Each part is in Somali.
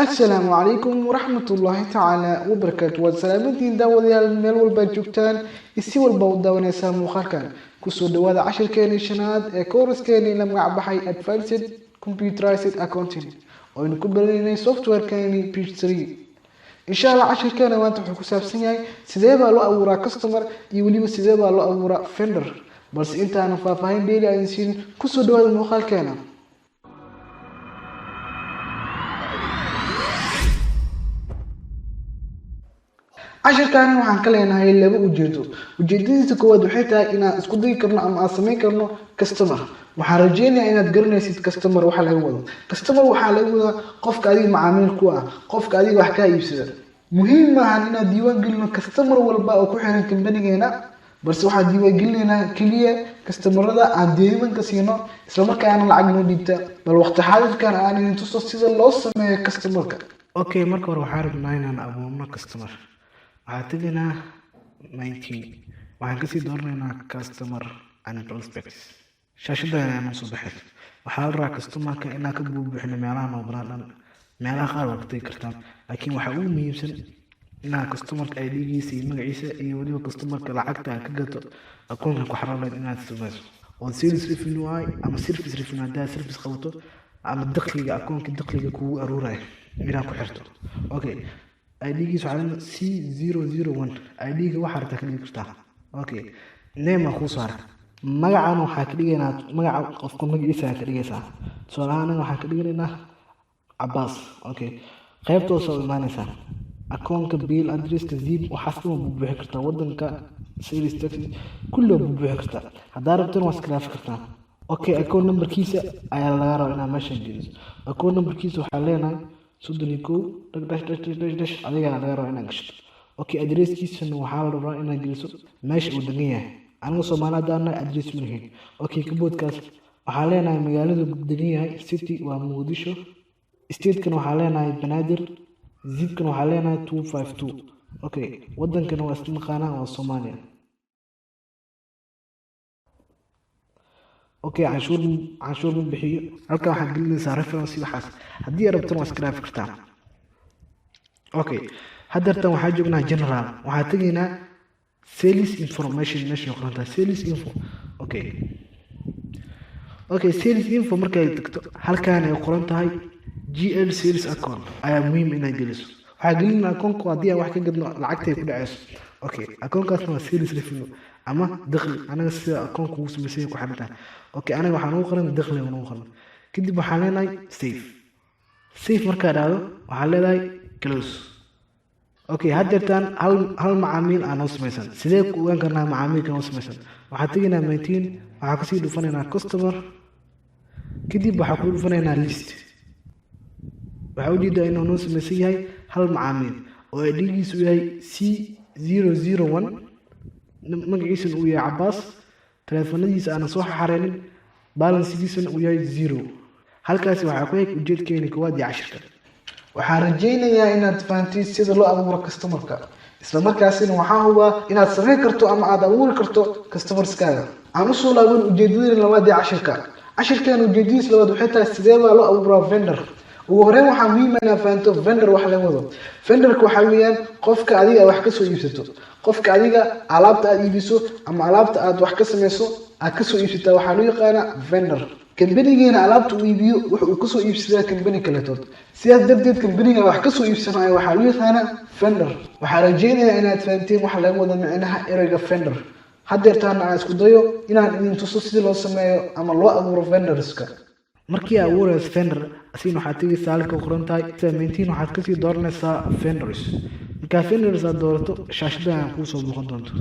Asalaamu calaykum waraxmatullaahi tacaala wabarakaatu. Waad salaamantiin, daawadayaal, meel walbaad joogtaan, isi walba u daawanaysaa muuqaalkan. Kusoo dhawaada cashirkeenii shanaad ee kooraskeenii la magac baxay Advanced Computerized Accounting, oo aynu ku baranaynay softwarekeeni Peachtree. Insha Allah, cashirkeena maanta wuxuu ku saabsan yahay sidee baa loo abuuraa customer iyo weliba sidee baa loo abuuraa vendor. Balse intaanan faahfaahin dheeli aan siin, kusoo dhawaada muuqaalkeena. Cashirkaani waxaan ka leenahay laba ujeedo. Ujeedadiisa koowaad waxay tahay inaan isku dayi karno ama aan samayn karno customer. Waxaan rajeynayaa inaad garanaysid customer waxa laga wado. Customer waxaa laga wadaa qofka adiga macaamiil ku ah, qofka adiga wax kaa iibsada. Muhiim maahan inaad diiwaan gelino customer walba oo ku xiran kambanigeena, balse waxaan diiwaan gelinaynaa keliya customerada aan deymanka siino, islamarkaana lacag noo dhiibta. Bal waqti xaadirkan aan idin tuso sida loo sameeyo customerka. Okay, marka hore waxaan rabnaa inaan abuurno customer. Waxaan tegaynaa 19, waxaan kasii dooranaynaa customer and prospects. Shaashadda ayaa noo soo baxaysa. Waxaa la rabaa customerka inaan ka buubuuxino meelaha noo banaan dhan. Meelaha qaar waa ka tegi kartaa, laakiin waxaa ugu muhiimsan inaa customerka ID-giisa iyo magaciisa iyo weliba customerka lacagta aad ka gato akoonka ku xaroon lahayd inaad samayso, oo sales revenue ay ama service revenue haddaad service qabato, ama dakhliga akoonka, dakhliga kugu aruurayo inaad ku xirto. Okay, ID-giisa waxaa leedahay C001. ID-ga waxaa rabtaa ka dhigi kartaa. Okay, name aa kuu saaran. Magacana waxaa ka dhigaynaa magaca qofka, magaciisa ayaa ka dhigaysaa. Tusaale ahaan, anaga waxaan ka dhiganaynaa Cabaas. Okay, qaybta hoose oo imaanaysaa akoonka, bill addresska, zip, waxaas dhan waa buubuuxi kartaa. Wadanka, sales tax, kulli waa buubuuxi kartaa. Haddaa rabtana waa iska dhaafi kartaa. Okay, account numberkiisa ayaa laga rabaa inaad meeshan geliso. Account numberkiisa waxaa leenahay 31 dash dash dash dash dash, adigaa laga rabaa inaad gashato. Okay, addresskiisana waxaa la rabaa inaad geliso meesha uu degan yahay. Aniga Soomaali haddaan nahay, address ma lihin. Okay, kaboodkaas waxaa leenahay magaalada degan yahay, city waa Muqdisho, statekana waxaa leenahay Banaadir, zipkana waxaa leenahay 252. Okay, wadankana waa isla naqaanaa, waa Soomaaliya. Okay, canshuur ma bixiyo. Halkan waxaad gelinaysaa reference, waxaas haddii aad rabtana waa iska dhaafi kartaa. Okay, haddeertan waxaa joognaa general. Waxaa tegaynaa sales information, meesha qoran tahay sales info. Okay, sales info markay tagto, halkan ay qoran tahay GL sales account ayaa muhiim inaad geliso. Waxaa gelinaa akoonku haddii aan wax ka gadno lacagta ay ku dhaceyso. Okay, akoonkaasna waa sales revenue ama dakhli, anaga sida akoonka ugu samaysan ku xiran tahay. Okay, anaga waxaa nagu qoran dakhli nagu qoran. Kadib waxaan leenahay save. Save markaa dhahdo, waxaan leedahay close. Okay, haddeertaan hal macaamiil aa noo samaysan. Sidee ku ogaan karnaa macaamiilka noo samaysan? Waxaa tegaynaa 19, waxaa kasii dhufanaynaa customer, kadib waxaa ku dhufanaynaa list. Waxaa ujeedaa inuu noo samaysan yahay hal macaamiil oo ID-giisu yahay C001, magaciisuna uu yahay Cabaas, taleefanadiisa aanan soo xareynin, balansigiisuna uu yahay zero. Halkaasi waxaa ku xig ujeedkeeni koowaad iyo cashirka. Waxaan rajeynayaa inaad fahantid sida loo abuuro customerka, isla markaasina waxaa hubaa inaad samayn karto ama aad abuuri karto customerskaaga. Aan usoo laaban ujeedadii labaad ee cashirka. Cashirkeena ujeedadiisa labaad waxay tahay sidee baa loo abuuraa vendor. Ugu horeyn, waxaa muhiim ah inaad fahanto vendor wax laga wado. Vendorka waxaa weeyaan qofka adiga wax kasoo iibsato, qofka adiga alaabta aad iibiso ama alaabta aad wax ka sameyso aad kasoo iibsataa waxaa loo yaqaanaa vendor. Kambanigeena alaabta uu iibiyo wuxa uu kasoo iibsadaa kambani kaletood. Sidaas darteed, kambaniga wax kasoo iibsanayo waxaa loo yaqaanaa vendor. Waxaa rajeynayaa inaad fahanteen waxa laga wado micnaha ereyga vendor. Haddeertaana aan isku dayo inaan idin tuso sidii loo sameeyo ama loo abuuro vendorska. Markii aad abuurayso vendor, asigna waxaad tegaysaa halka qoran tahay 17, waxaad kasii dooranaysaa vendors. Markaa vendors aad doorato, shaashadda ayaa kuu soo muuqan doonto.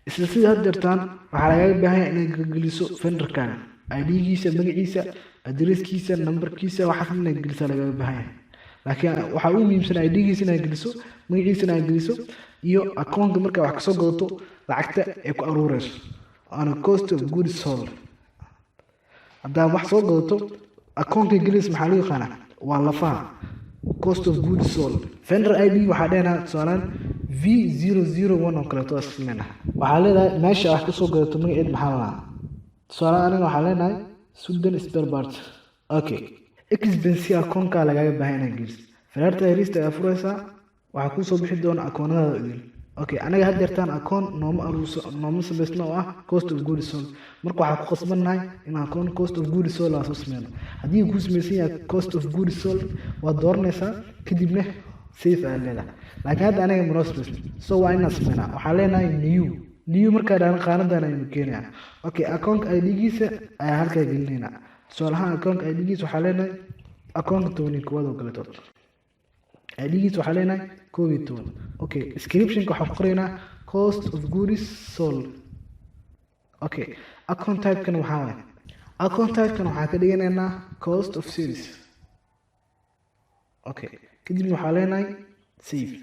Isla sida haddeertaan, waxaa lagaga baahan yahay inaad geliso vendorkan ID-giisa, magaciisa, addresskiisa, numberkiisa, waxaas inaad gelisaa lagaga baahan yahay. Laakiin waxaa ugu muhiimsan ID-giisa inaad geliso, magaciisa inaad geliso, iyo akoonka markaa wax kasoo gadato lacagta ay ku aruureyso, waana cost of goods sold. Haddaa wax soo gadato, akoonka gelinaysa maxaa loo yaqaanaa? Waa lafaha, cost of goods sold. Vendor ID waxaa dhehna tusaalaan V001 oo kaleeto asleena. Waxaa leedahay meesha wax kasoo gadato magaceed maxaa la lahaa? Tusaale, aniga waxaa leenahay Sudan Spare Part. Okay, Expense akoonkaa lagaaga baahan inaad geliso. Falaarta yariista ayaa furaysaa, waxaa kuusoo bixi doona akoonadaada idil. Okay, anaga had jeertaan akoon nooma aruuso, nooma samaysno oo ah cost of goods sold. Marka waxaa ku qasbannahay in akoon cost of goods sold aan soo sameyno. Haddii uu kuu samaysan yahay cost of goods sold, waad dooranaysaa, kadibna save ayaa leedahay. Laakiin hadda anaga manoo samaysno, so waa inaan sameynaa. Waxaa leenahay new. New markaa dhahan, qaanadan aynu keenayaa. Okay, akoonka ID-giisa ayaa halkaa gelinaynaa. Tusaale ahaan, akoonka ID-giisa waxaa leenahay akoonka 11aad oo kaletood. ID-giisa waxaa leenahay 11. Okay, descriptionka waxaan ku qoraynaa cost of goods sold. Okay, account type-kana waxaa waaye, account type-kana waxaa ka dhiganaynaa cost of sales. Okay, kadibna waxaa leenahay save.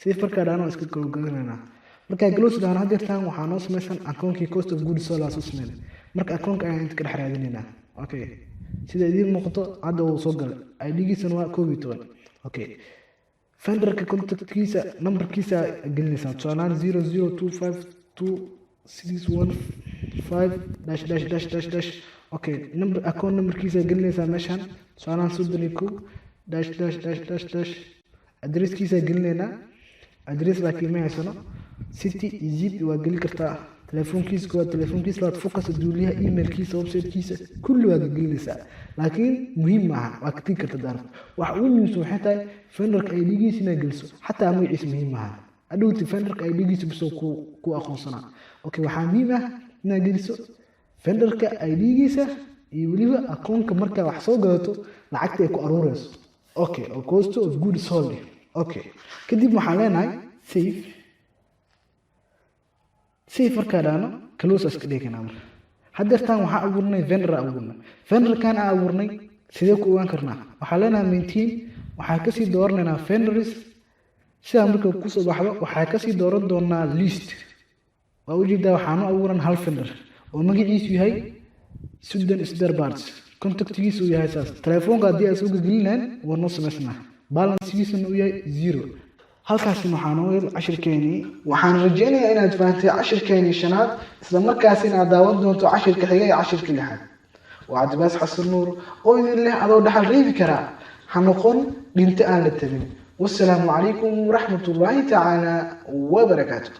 Save markaa dhahno, iska gowganaynaa. Markaa close dhahno, hadeertaan waxaa noo samaysan akoonkii cost of goods sold aa soo sameynay. Marka akoonka ayaan inta ka dhex raadinaynaa. Okay, sida idiin muuqato, hadda uu soo galay, ID-giisana waa 11. Okay, vendorka contactkiisa numberkiisa gelinaysaa. Tusaalahaan, 00252615 dash dash dash dash dash. Okay, number account numberkiisa gelinaysaa meeshan. Tusaalahaan, 31 dash dash dash dash dash. Addresskiisa gelinaynaa, address laakiin ma haysano. City iyo zip waa geli kartaa. Telefoonkiisa koowaad, telefoonkiisa labaad, focus duuliyaha, emailkiisa, websitekiisa, kulli waa gelinaysaa, laakiin muhiim maaha, waa ka tegi karta daarta. Waxa ugu muhiimsan waxay tahay vendorka ID-giisa inaad geliso. Xataa magaciisa muhiim maaha, adhowti vendorka ID-giisa bisoo ku aqoonsanaa. Okay, waxaa muhiim ah inaad geliso vendorka ID-giisa iyo weliba akoonka markaa wax soo gadato lacagta ay ku aruureyso. Okay, oo cost of goods sold. Okay, kadib waxaan leenahay save. Save markaa dhahno, close iska dhigi karnaa. Marka haddeertaan waxaa abuurnay vendor, abuurnay vendorkan aan abuurnay. Sidee ku ogaan karnaa? Waxaa leenahay maintain, waxaa kasii dooranaynaa vendors. Sidaa marka kusoo baxdo, waxaa kasii dooran doonaa list. Waa ujeedaa, waxaanu abuuran hal vendor oo magaciisu yahay Sudan Spare Parts, contactgiisu uu yahay saas, telefoonka haddii aad soo gelgelinaan waa noo samaysnaa, balancegiisuna uu yahay 0. Halkaasina waxaa noo yel cashirkeenii. Waxaan rajeynayaa inaad fahantay cashirkeenii shanaad, isla markaasina aad daawan doonto cashirka xiga ee cashirka lixaad. Waa Cabdibaas Xasan Nuur oo idin leh: adoo dhaxal reebi karaa, ha noqon dhinto aan la tabin. Wasalaamu calaykum waraxmatullaahi tacaala wabarakaatu.